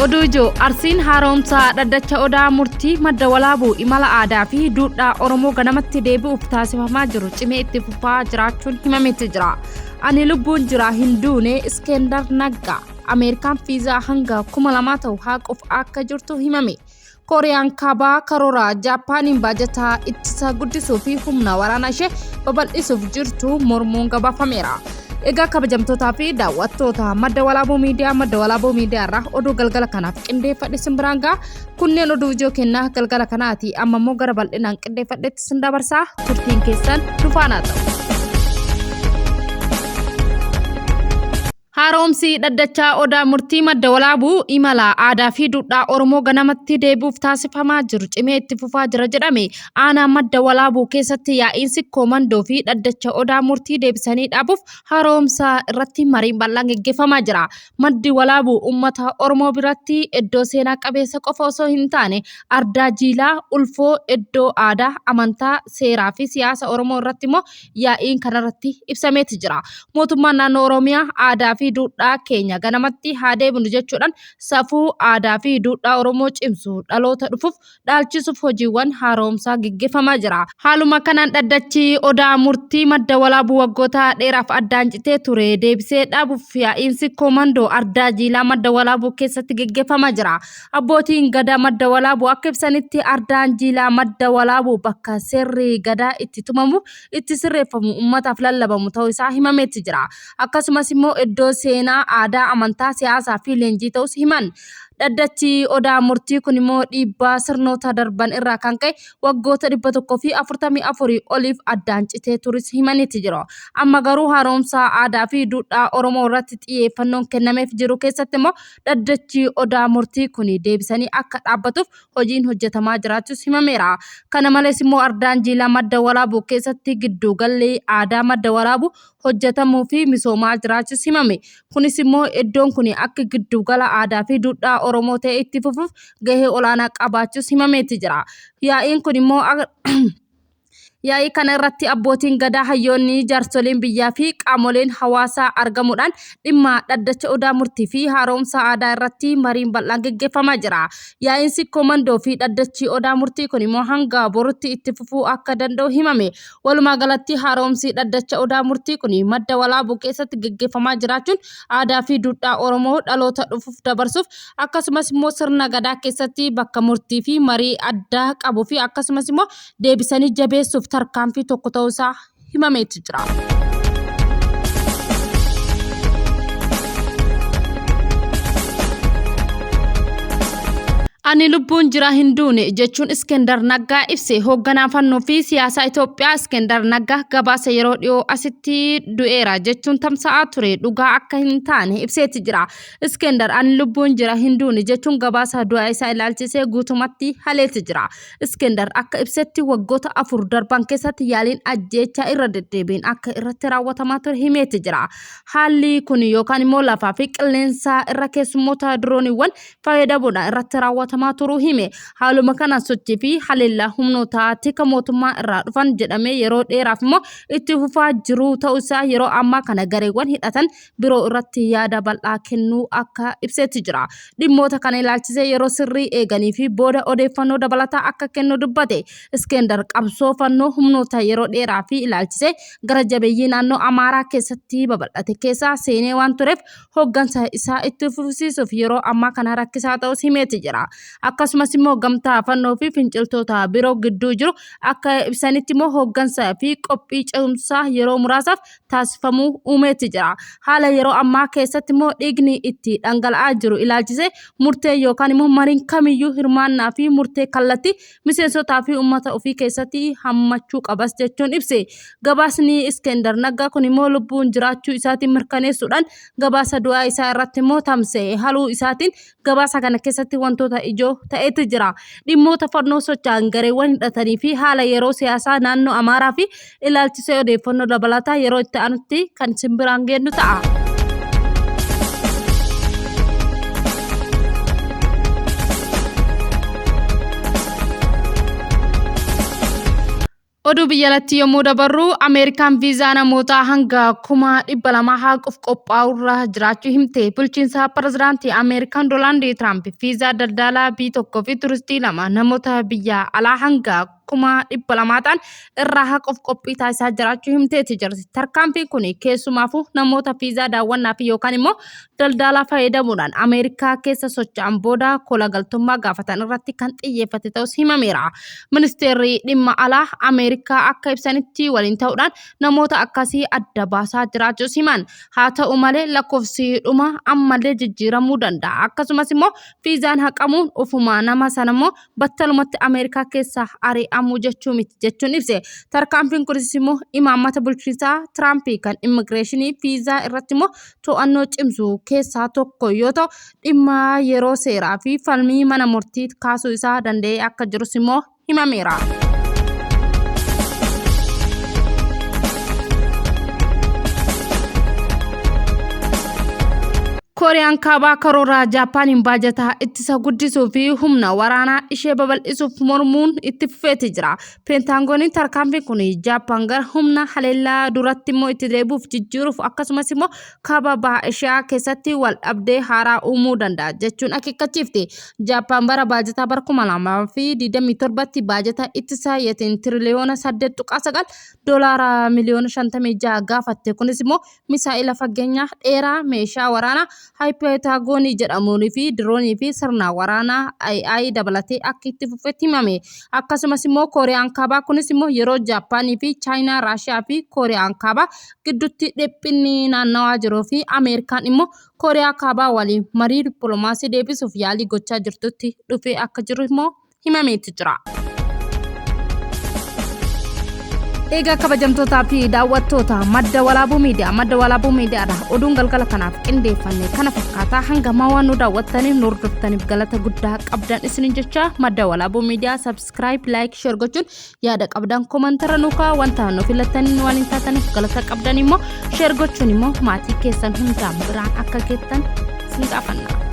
Oduu ijoo Arsiin haaromsa dhaddacha odaa murtii madda walaabuu imala aadaa fi duudhaa Oromoo ganamatti deebi'uuf taasifamaa jiru cimee itti fufaa jiraachuun himametti jira. Ani lubbuun jira hin duune Iskendar Naggaa. Ameerikaan fiizaa hanga 2000 ta'u haaquuf akka jirtu himame. Kooriyaan Kaabaa karoora Jaappaaniin baajataa ittisa guddisuu fi humna waraanaa ishee babal'isuuf jirtu mormuun gabaafameera. Egaa kabajamtootaa fi daawwattoota madda walaabuu miidiyaa madda walaabuu miidiyaa irraa oduu galgala kanaaf qindeeffadhe isin biraan ga'a. Kunneen oduu ijoo kennaa galgala kanaati. Amma immoo gara bal'inaan qindeeffadhetti isin dabarsaa. Turtiin keessan nu faana ta'u. Haaromsi dhaddachaa Odaa Murtii Madda Walaabuu imala aadaa fi duudhaa Oromoo ganamatti deebi'uuf taasifamaa jiru cimee itti fufaa jira jedhame. Aanaa Madda Walaabuu keessatti yaa'iin Sikkoo Mandoo fi dhaddacha Odaa Murtii deebisanii dhaabuuf haaromsa irratti mariin bal'aan geggeeffamaa jira. Maddi Walaabuu uummata Oromoo biratti iddoo seenaa qabeessa qofa osoo hin taane ardaa jiilaa, ulfoo, iddoo aadaa, amantaa, seeraa fi siyaasa Oromoo irratti immoo yaa'iin kanarratti ibsameeti jira. Mootummaan naannoo Oromiyaa aadaa fi duudhaa keenya ganamatti haa deebinu jechuudhaan safuu aadaa fi duudhaa Oromoo cimsu dhaloota dhufuuf dhaalchisuuf hojiiwwan haaromsaa gaggeeffamaa jira. Haaluma kanaan dhaddachi Odaa Murtii Madda Walaabuu waggoota dheeraaf addaan citee ture deebisee dhaabuuf yaa'iin Sikkoo Mandoo Ardaa Jiilaa Madda Walaabuu keessatti gaggeeffamaa jira. Abbootiin Gadaa Madda Walaabuu akka ibsanitti Ardaan Jiilaa Madda Walaabuu bakka seerri Gadaa itti tumamu, itti sirreeffamu, ummataaf lallabamu ta'uu isaa himameetti jira. Akkasumas immoo iddoo seenaa, aadaa, amantaa, siyaasaa fi leenjii ta'us himan. Dhaddachi Odaa Murtii kun immoo dhiibbaa sirnoota darban irraa kan ka'e waggoota 144 oliif addaan citee turis himaniiti jiru. Amma garuu haaromsa aadaa fi duudhaa Oromoo irratti xiyyeeffannoon kennameef jiru keessatti immoo Dhaddachi Odaa Murtii kuni deebisanii akka dhaabbatuuf hojiin hojjetamaa jiraachuus himameera. Kana malees immoo Ardaan Jiilaa Madda Walaabuu keessatti giddu galli aadaa Madda Walaabuu hojjetamuu fi misoomaa jiraachuus himame. Kunis immoo iddoon kuni akka giddu gala aadaa fi duudhaa Oromoo ta'ee itti fufuuf gahee olaanaa qabaachuus himameeti jira. Yaa'iin kun immoo Yaa'ii kana irratti abbootiin gadaa, hayyoonni, jaarsoliin biyyaa fi qaamoleen hawaasaa argamuudhaan dhimma dhaddacha Odaa Murtii fi haaromsa aadaa irratti mariin bal'aan geggeeffamaa jira. Yaa'iin Sikkoo Mandoo fi dhaddachi Odaa Murtii kun immoo hanga borutti itti fufuu akka danda'u himame. Walumaa galatti haaromsi dhaddacha Odaa Murtii kun madda Walaabuu keessatti geggeeffamaa jiraachuun aadaa fi duudhaa Oromoo dhaloota dhufuuf dabarsuuf akkasumas immoo sirna gadaa keessatti bakka murtii fi marii addaa qabuu fi akkasumas immoo deebisanii jabeessuuf tarkaanfii tokko ta'uu isaa himameetu jira. Ani lubbuun jira hin duune jechuun Iskendar Naggaa ibse. Hoogganaan fannoo fi siyaasaa Itoophiyaa Iskendar Naggaa gabaasa yeroo dhiyoo asitti du'eera jechuun tamsa'aa ture dhugaa akka hin taane ibseeti jira. Iskendar ani lubbuun jira hin duune jechuun gabaasa du'a isaa ilaalchisee guutumatti haleeti jira. Iskendar akka ibsetti waggoota 4 darban keessatti yaaliin ajjeechaa irra deddeebiin akka irratti raawwatamaa ture himeeti jira. Haalli kun yookaan immoo lafaa fi qilleensa irra keessummoota dirooniiwwan fayyadamuudhaan irratti raawwatamaa turuu hime. Haaluma kanaan sochii fi haleellaa humnoota tika mootummaa irraa dhufan jedhamee yeroo dheeraaf immoo itti fufaa jiru ta'uu isaa yeroo ammaa kana gareewwan hidhatan biroo irratti yaada bal'aa kennuu akka ibsetti jira. Dhimmoota kana ilaalchisee yeroo sirrii eeganii fi booda odeeffannoo dabalataa akka kennu dubbate. Iskeendar qabsoo fannoo humnoota yeroo dheeraa fi ilaalchisee gara jabeeyyii naannoo Amaaraa keessatti babal'ate keessaa seenee waan tureef hooggansa isaa itti fufsiisuuf yeroo ammaa kana rakkisaa ta'us himeeti jira. Akkasumas immoo gamtaa fannoo fi finciltoota biroo gidduu jiru akka ibsanitti immoo hooggansa fi qophii ce'umsaa yeroo muraasaaf taasifamuu uumeetti jira. Haala yeroo ammaa keessatti immoo dhiigni itti dhangala'aa jiru ilaalchisee murtee yookaan immoo mariin kamiyyuu hirmaannaa fi murtee kallattii miseensotaa fi uummata ofii keessatti hammachuu qabas jechuun ibse. Gabaasni Iskendar Naggaa kun immoo lubbuun jiraachuu isaatiin mirkaneessuudhaan gabaasa du'aa isaa irratti immoo tamsa'e haluu isaatiin Gabaasa kana keessatti wantoota ijoo ta'etu jira. Dhimmoota fannoo socho'an gareewwan hidhatanii fi haala yeroo siyaasaa naannoo Amaaraa fi ilaalchisee odeeffannoo dabalataa yeroo itti aanutti kan isin biraan geennu ta'a. Oduu biyya alatti yommuu dabarru Ameerikaan viizaa namootaa hanga 200,000 haquuf qophaa'urra jiraachuu himte. Bulchiinsa pirezidaantii Ameerikaan Doonaald Tiraamp viizaa daldalaa B1 fi turistii 2 namoota biyya alaa hanga 200,000 ta'an irraa haquuf qophii taasisaa jiraachuu himteeti jirti. Tarkaanfiin kun keessumaafuu namoota viizaa daawwannaa fi yookaan immoo daldalaa fayyadamuudhaan Ameerikaa keessa socho'an booda kolagaltummaa gaafatan irratti kan xiyyeeffate ta'us himameera. Ministeerri dhimma alaa Ameerikaa akka ibsanitti waliin ta'uudhaan namoota akkasii adda baasaa jiraachuus himan. Haa ta'u malee lakkoofsi dhuma ammallee jijjiiramuu danda'a. Akkasumas immoo viizaan haqamuun ofuma nama sana immoo battalumatti Ameerikaa keessaa ari'amuu jechuu miti jechuun ibse. Tarkaanfiin kunis immoo imaammata bulchiinsaa Tiraampii kan immigireeshinii viizaa irratti immoo to'annoo cimsu keessaa tokko yoo ta'u, dhimma yeroo seeraa fi falmii mana murtii kaasuu isaa danda'ee akka jirus immoo himameera. Kooriyaan Kaabaa karoora Jaappaaniin baajata ittisa guddisuu fi humna waraanaa ishee babal'isuuf mormuun itti fufeeti jira. Peentaangooniin tarkaanfiin kun Jaappaan gara humna haleellaa duratti immoo itti deebi'uuf jijjiiruuf akkasumas immoo kaaba baha Eshiyaa keessatti wal dhabdee haaraa uumuu danda'a jechuun akeekkachiifte. Jaappaan bara baajataa bara 2027tti baajata ittisa yetiin tiriliyoona 8.9 doolaara miliyoona 56 gaafatte. Kunis immoo misaa'ila fageenya dheeraa meeshaa waraanaa haayipetaagoonii jedhamuun fi diroonii fi sirna waraanaa AI dabalatee akka itti fufetti himame. Akkasumas immoo Kooriyaan Kaabaa kunis immoo yeroo Jaappaanii fi Chaayinaa, Raashiyaa fi Kooriyaan Kaabaa gidduutti dhiphinni naannawaa jiruu fi Ameerikaan immoo Kooriyaa Kaabaa waliin marii dippiloomaasii deebisuuf yaalii gochaa jirtutti dhufee akka jiru immoo himameetti jira. Egaa kabajamtootaa fi daawwattoota madda walaabuu miidiyaa madda walaabuu miidiyaadha oduun galgala kanaaf qindeeffanne kana fakkaataa hanga ammaa waan nu daawwattaniif nu hordoftaniif galata guddaa qabdan isinin jecha madda walaabuu miidiyaa sabskiraayib laayik sheer gochuun yaada qabdan komantarra nu kaa wanta nu filattaniin waan hin taataniif galata qabdan immoo sheer gochuun immoo maatii keessan hundaan biraan akka geettan isin gaafanna.